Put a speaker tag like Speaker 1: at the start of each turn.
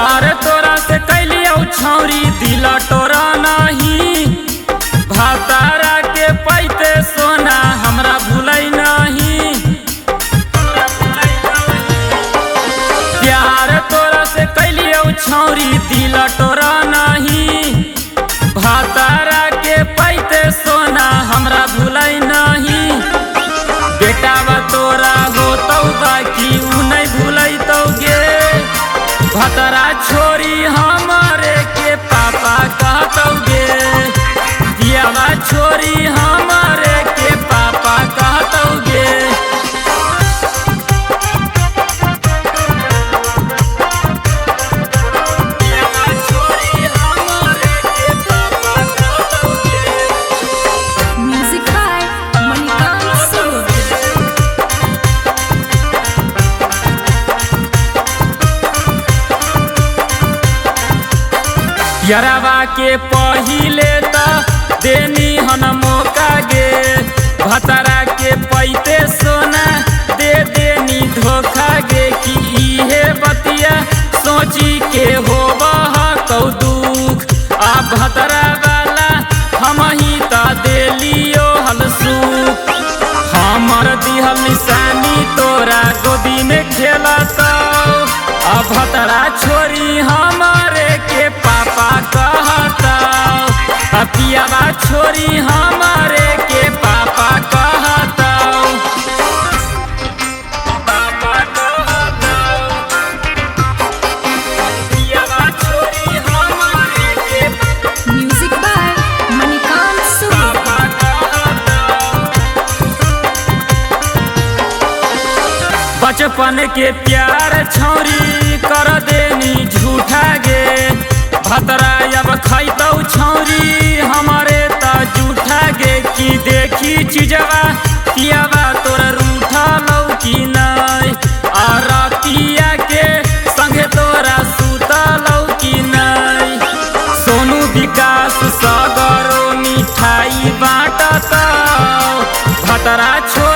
Speaker 1: प्यार तोरा से कैलियौ छौरी दिल तोरा नहीं, भातारा के पैते सोना हमरा भूलै नहीं। प्यार तोरा से कैलियौ छौरी दिल तोरा नहीं, भातारा के पैते सोना हमरा भूलै नहीं। बेटावा तोरा होतौ बाकी उ नहीं भूलैतौ गे, भतरा छोरी हमारे के पापा कहतौ गे। पियावा छोरी हमारे के पापा कहतौ गे। पियावा छोरी हमारे के पापा कहतौ गे।
Speaker 2: Music by Manikant Sood.
Speaker 1: यरवा के पहिले त देनी हन मौका गे, भतरा के पैते सोना दे देनी धोखा गे। कि इहे बतिया सोची के होबह कौ दुख, आ भतरा वाला हम ही त देलियो हल सुख। हमर दिहल निशानी तोरा गोदी में खेलतौ, आ भतरा छोरी हमारे के पापा कहतौ। आ पियावा छोरी हमारे के पापा कहतौ। पापा कहतौ। पियावा छोरी हमारे के
Speaker 2: Music by Manikant Sood.
Speaker 1: पापा कहतौ। बचपन के प्यार छौरी कर देनी झूठा गे, भतरा अब खैतौ छौरी हमारे त जूठा गे। कि देखी चीजवा पियावा तोरा रूठा लौ कि नहीं, आ रतिया के संगे तोरा सुतलौ कि नहीं। सोनू विकास सगरो मिठाई बाँटतौ, भतरा छोरी